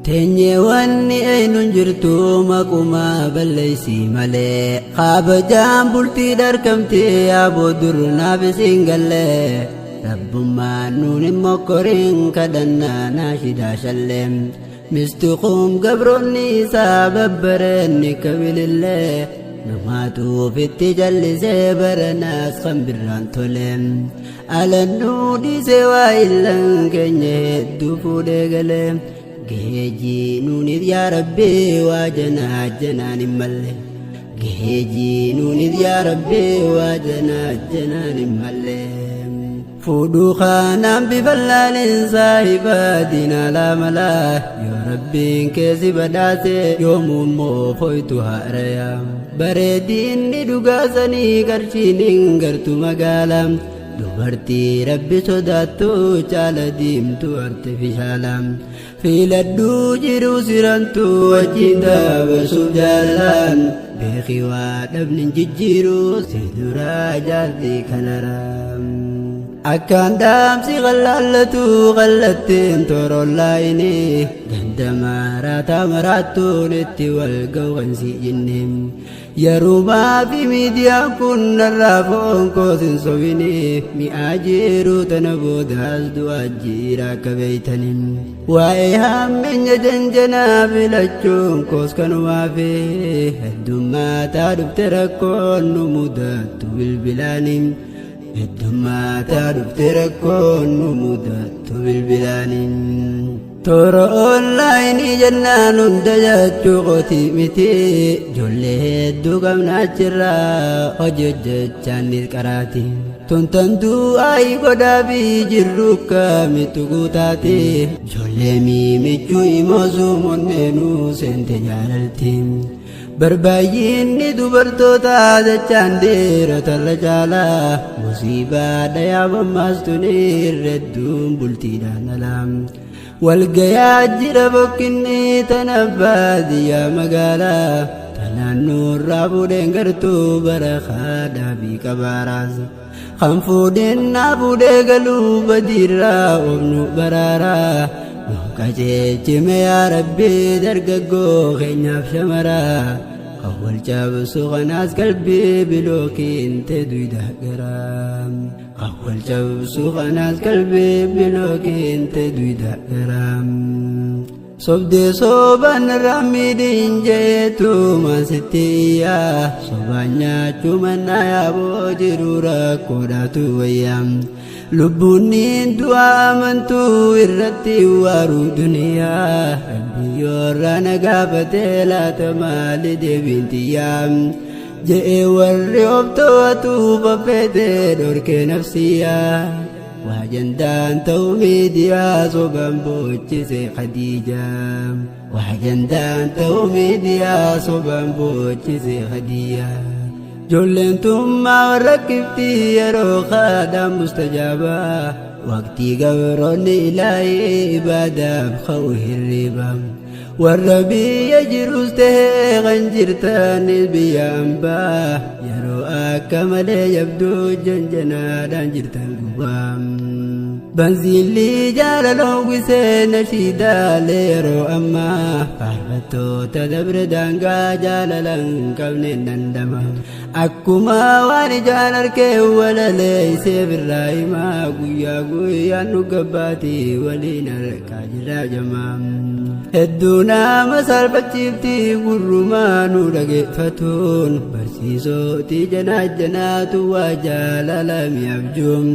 Teenyee wanni eenyuun jirtu maquma balleessi malee kabajaan bultii dharkamtee yaaboo dur naaf isin galle rabbummaan nuun hin mokkoriin kadhannaa naashidaa shallee mistuquum gabroonni isaa babbareenni kabilillee namaatu ofitti jallisee baranaas kan birraan tole alannuu dhiisee waa illan keenya hedduu fuudhee galee. Geejii nuunif yaa rabbii waa janaa janaan hin malle. Geejii nuunif yaa rabbii waa janaa janaan hin malle. Fuudhuu kanaan bifallaalin saahiba diinaa laamalaa yoo rabbiin keessi badhaase yoomuu immoo foytu haaraya. Bareedinni dhugaasanii qarshiin hin gartu magaalaa. Dubartii rabbi sodaattu caala diimtuu artifishaala. Filadhuu jiruu sirantu wajjin dabarsuuf jaalalaan beekii waa dhabni hin jijjiiru si duraa jaartii kanara. Akkaan dhaamsi qallaallatu qallattiin toorollaayini ganda maraataa maraattuun itti wal ga'u kan si jinni. Yerumaa fi miidiyaan kun narraa foon koos hin sobini mi'aa jiru tana boodaas du'aa jira akka beeytani. Waa'ee hammeenya janjanaa filachuun koos kanumaa fi heddummaataa dhufte rakkoon nu mudattu bilbilaani. Heddummaataa dhufte rakkoon nu mudattu bilbilaani. Toora onlaayinii jennaan hunda jechuu qotii miti. Ijoollee hedduu qabna achirraa hojii hojjechaan ni qaraati. Tuntan du'aayi godhaa fi jirru kamittu guutaati. Ijoollee miimichuu immoo suumonneenuu seente jaalalti. Barbaay'inni dubartootaa jechaan dhiirotarra caalaa musiibaa dhayaa mammaastuni irredduun bultiidhaan alaa. Walgayaa jira bokkinni tana baadiyyaa magaalaa tanaan nurraa fuudheen gartuu bara haadhaa fi qabaaraas. Kan fuudheen naa fuudhee galuu badiirraa oofnu baraaraa. Nu qajeelchime yaa Rabbii dargaggoo keenyaaf shamaraa. Kan wal cabsu kanaas qalbii bilookiin ta'e duyda garaa. Kan wal cabsu kanaas qalbii bilookiin ta'e duyda garaa. Sobdee sobaan irraa miidhiin jeetu maasitti iyyaa sobaan nyaachuu mannaa yaaboo jiru rakkoodhaatu wayyaa. Lubbuun du'aa amantuu irratti waaruu duniyaa rabbi yoorraa na gaafatee laata maali deebiin xiyyaa. Je'ee warri of to'atu faffeetee dhorkee nafsiyyaa. Waa jandaan ta'u miidiyaa sobaan boochise Khadiijaa. Waa jandaan ta'u miidiyaa sobaan boochise Khadiijaa. Ijoolleen tummaa warra kiftii yeroo kaadhaan mustajaabaa. Waqtii gabroonni ilaahii ibaadaaf ka'u hirriba. Warra biyya jirus ta'ee kan jirtanis biyya hambaa yeroo akka malee jabduu janjanaadhaan jirtan gubaa. Banziilli jaalala uwwisee nashiidaalee yeroo ammaa faarfattoota dabre daangaa jaalala hin qabne dandama. Akkuma waan ijaan arkee walalee isee birraa himaa guyyaa guyyaan nu gabbaatii waliin argaa jirraa jamaa. Hedduu nama salphachiifti gurrumaa nu dhageeffatuun barsiisootii janaa janaatu waa jaalala mi'abjuun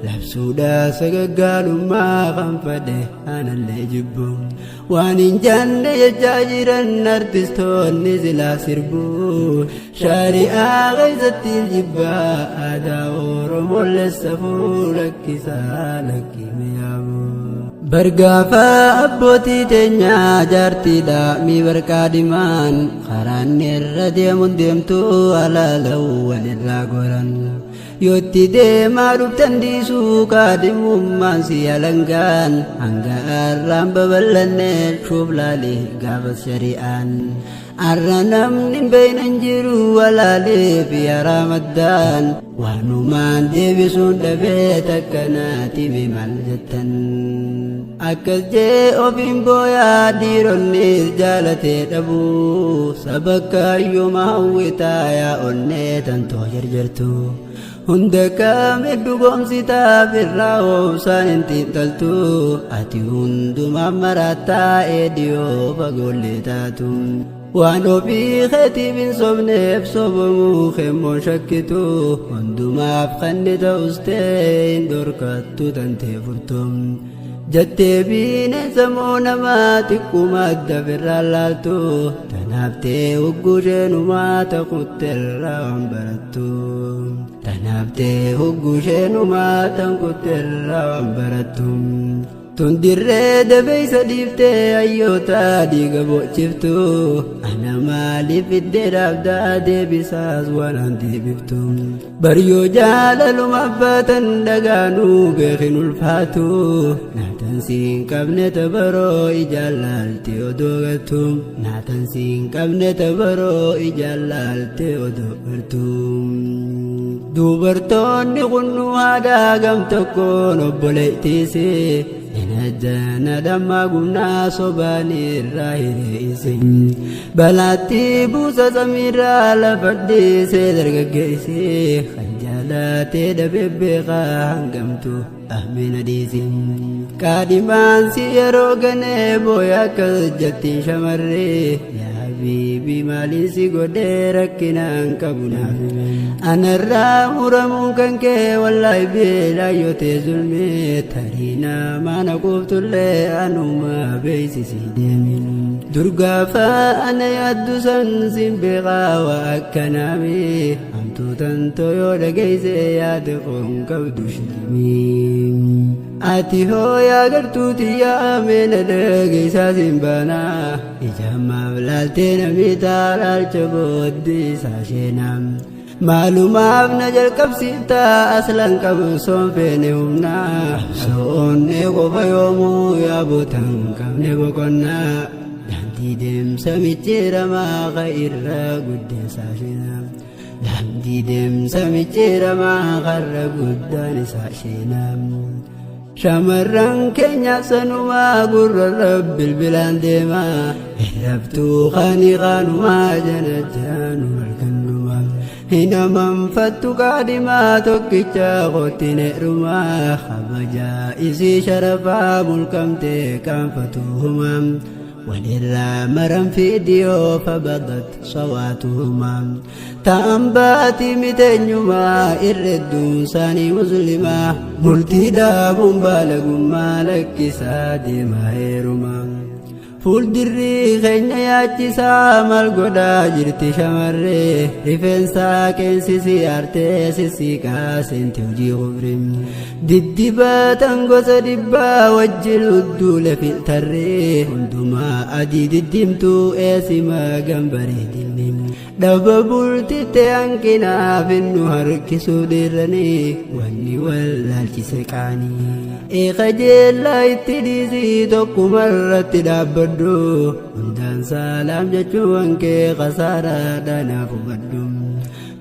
labsuudhaa sagaggaalummaa kan fadhe anallee jibbu. Waan hin janne jechaa jiran artistoonni silaa sirbuu shari'aa keessatti jibbaa aadaa Oromoolee safuu lakkisaa lakkime yaabuu. Bargaafa abbootii teenyaa jaartiidha mi barqaa dimaan karaan irra deemuun deemtu alaalawwan irraa goran. Yootti deemaa dhuftan dhiisuu kaadhimummaan si alangaan hanga arraan babal'anne shuuf laalee gaafa shari'aan. Arra namni hin beekne hin jiru walaalee fi haraa waanumaan deebisuun dhabee takka naati maal jettan. Akkas jee ofiin booyaa dhiironnis jaalatee dhabuu saba kaayyuma hawwitaa yaa onnee tantoo jarjartu. Hunda kaame dhugoomsitaa firraa obsaan hin xiinxaltu ati hundumaa maraattaa eediyoo fagoollee taatu. Waan ofii keetiif hin sobneef sobomuu keemmoon shakkitu hundumaaf kanni ta'us ta'e hin dhorkattu tantee furtum. Jettee bineensa moo namaa xiqquma adda firraa laaltu tanaaf ta'e huggusheenumaa ta'utterraa waan barattu. Tanaaf ta'e huggusheenumaa ta'utterraa waan barattu. Tundirree dabeessa dhiiftee hayyoota dhiiga bochiftu ana maaliif iddee dhaabdaa deebisaas waan an deebiftu. Baryoo jaalaluma baatan dhagaanuu beekin ulfaatu naatan siin qabne tabaroo ijaan laalte odoo galtu naatan siin qabne tabaroo ijaan laalte odoo galtu. Dubartoonni kunnuu haadhaa gam tokkoon obboleettiisi. Inajjana dhammaa gumnaa sobaanii irraa hiriisi. Balaatti buusa samiirraa lafa dhiisee dargaggeessi. Kan jaalatee dhabee beekaa hangamtu ahmina dhiisi. Qaadhimaan si yeroo ganee booya akkas jettiin shamarree. Yaa habiibii maaliin si godhee rakkinaan qabu naaf hime. Anarraa muramuun kan kee wallaahi beelaa yoo ta'e zulmee tarii namaa na quuftullee anuma beeksisii deemi. Dur gaafa ana yaaddu san sin beekaa waa akkanaami hamtuu tantoo yoo dhageesse yaada koon qabdu shilimi. Ati hoo yaa gartuu tiyyaa meena dhageessaa sin baanaa ija ammaaf laaltee namni taalaalcha booddee isaa sheenaa. Maalumaaf na jalqabsiiftaa aslan qabu soon feene humnaa so'oonnee qofa yoomuu yaabotan qabne boqonnaa daandii deemsa micciiramaa ka irra guddeessaa sheenaa. Daandii deemsa micciiramaa karra guddaan isaa sheenaa. Shamarran keenya sanumaa gurrarra bilbilaan deemaa hirrabtuu kani kaanumaa jana jaanu halkannumaa. Hin amanfattu qaadhimaa tokkicha kootti neerumaa kabajaa isii sharafaa mulqamtee qaanfatuhumaa. Walirraa maran fiidiyoo fabadat sawaatuhumaa. Ta'an baatii miteenyumaa irredduun isaanii muslimaa murtii dhaabuun baalagummaa lakkisaa deemaa heerumaa. Fuuldirri keenya yaachisaa maal godhaa jirti shamarree rifeensaa qeensisii aartee sissiiqaa seente hojii kufri. Diddibatan gosa dhibbaa wajjin udduule filtarree hundumaa adii diddiimtuu eesimaa gambareedinni. Dhaba bultitte hanqinaaf innu harkisuu dhiirranii wanni wallaalchise qaanii. Eeka jeellaa itti dhiisii tokkuma irratti dhaabbadhu hundaan saalaam jechuun wankee kasaaraadha naaf hubadhu.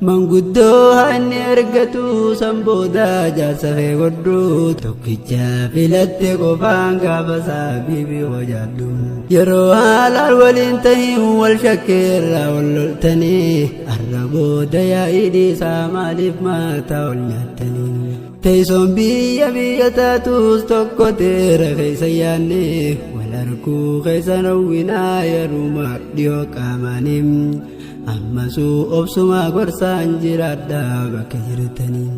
Manguddoo haanni argatu san booda jaarsa kee godhu tokkicha filatte qofaan gaafa saabiibii hojaadhu. Yeroo haalaan waliin tahin wal shakkeerraa wal loltanii arra booda yaa'ii dhiisaa maaliif maataa ol nyaattanii. Teessoon biyya biyya taatus tokko teera keessa yaanne wal arguu keessa hawwinaa yeruma dhiyoo qaamaanii. Ammasuu obsumaa gorsaan jiraadhaa bakka jirtanii.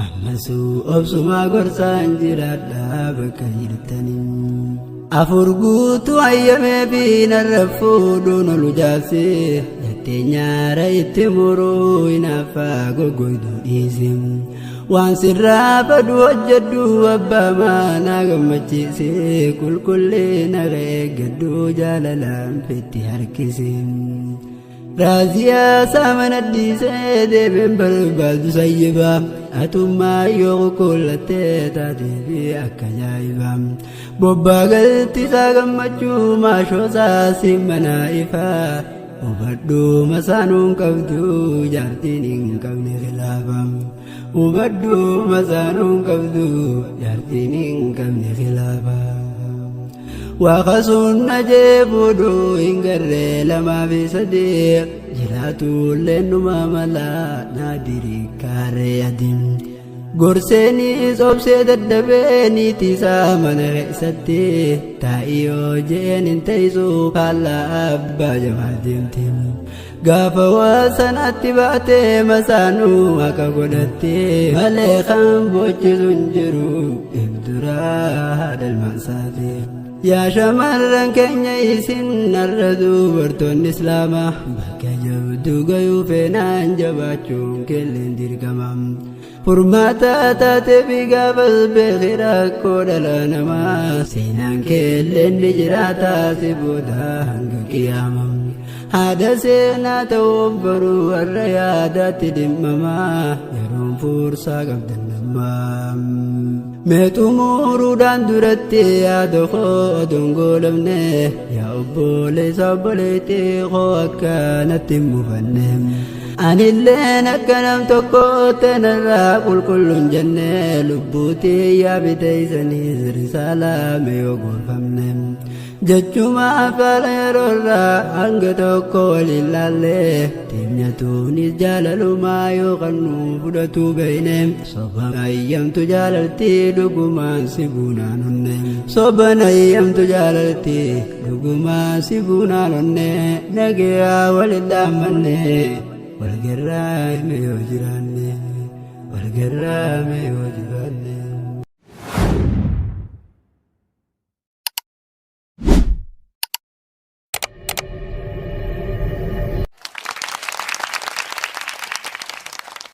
Ammasuu obsumaa gorsaan jiraadhaa bakka jirtanii. Afur guutuu hayyamee fi narra fuudhuun olu jaabsee jettee nyaara itti muruu hinaaffaa goggoyduu dhiise. Waan sirraa badu hojjedhu abbaa manaa gammachiise qulqullina eeggadhu jaalalaan fitti harkise. Raasiyaa saamana dhiisee deemeen barbaadu sayyibaa atummaa yoo qulqullattee taatee fi akka ajaa'ibaa. Bobbaa galtisaa gammachuu maashoosaa simmanaa ifaa hubadhu masaanuun qabdu jaartiin hin qabne khilaafa. Hubadhu masaanuun qabdu jaartiin hin qabne khilaafa. Waa na jee fuudhuu hin garree lamaa fi sadii jiraatullee numa mala naadirii kaaree adiin. Gorseenis obsee dadhabee niitii isaa mana keessatti taa'ii yoo jeen hin teessu faallaa abbaa jamaa deemti. Gaafa waa sanatti baatee masaanuu akka godhatte malee kan bochisu hin jiru ibduraa haadha ilmaansaati. Yaa shamarran keenya isin narra dubartoonni islaamaa bakka jabduu gayuu feenaan jabaachuun kelleen dirqama. Furmaata taatee fi gaafas beeki rakkoo dhala namaa seenaan keelleen ni jiraata si booda hanga qiyaama. Haadha seenaa ta'uuf baruu warra yaadaatti dhimmamaa yeroon fuursaa qabdan namaa. Mee xumuruudhaan duratti yaada koo odoon goolabne yaa obboleessa obboleettii koo akkanatti hin mufanne. Anilleen akka nam tokko tanarraa qulqulluun jenne lubbuutii yaa biteessaniis risaalaa mee yoo gorfamne. Jechuma afaan yeroorraa hanga tokko waliin laallee teenyatuunis jaalalumaa yoo kan nu fudhatu beeyne soba ayyamtu jaalaltii dhugumaan si buunaan onne soban ayyamtu jaalaltii dhugumaan si buunaan onne nagayaa waliin dhaammanne walgarraa hime yoo jiraanne walgarraa hime yoo jiraanne.